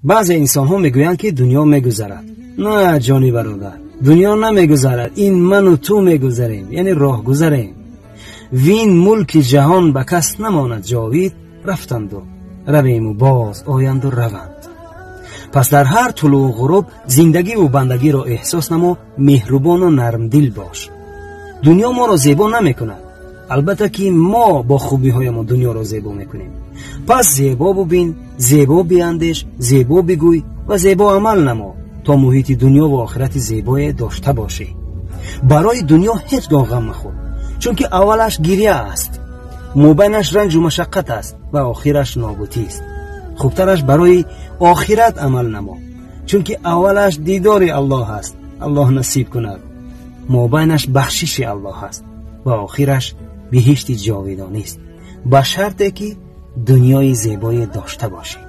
Баъзе инсонҳо мегӯянд, ки дунё мегузарад. На, ҷони бародар, дунё намегузарад, ин ману ту мегузарем, яъне роҳ гузарем. Вин мулки ҷаҳон ба кас намонад ҷовид, рафтанду равему боз оянду раванд. Пас дар ҳар тулӯъу ғуруб зиндагиву бандагиро эҳсос намо, меҳрубону нармдил бош. Дунё моро зебо намекунад, албатта ки мо бо хубиҳоямон дунёро зебо мекунем. Пас зебо бубин, зебо биандеш, зебо бигӯй ва зебо амал намо, то муҳити дунё ва охирати зебое дошта бошӣ. Барои дунё ҳеҷ гоҳ ғам махӯр, чунки аввалаш гиря аст, мобайнаш ранҷу машаққат аст ва охираш нобутист. Хубтараш барои охират амал намо, чунки аввалаш дидори Аллоҳ аст, Аллоҳ насиб кунад, мобайнаш бахшиши Аллоҳ аст ва охираш биҳишти ҷовидонист, ба шарте ки дунёи зебое дошта бошӣ.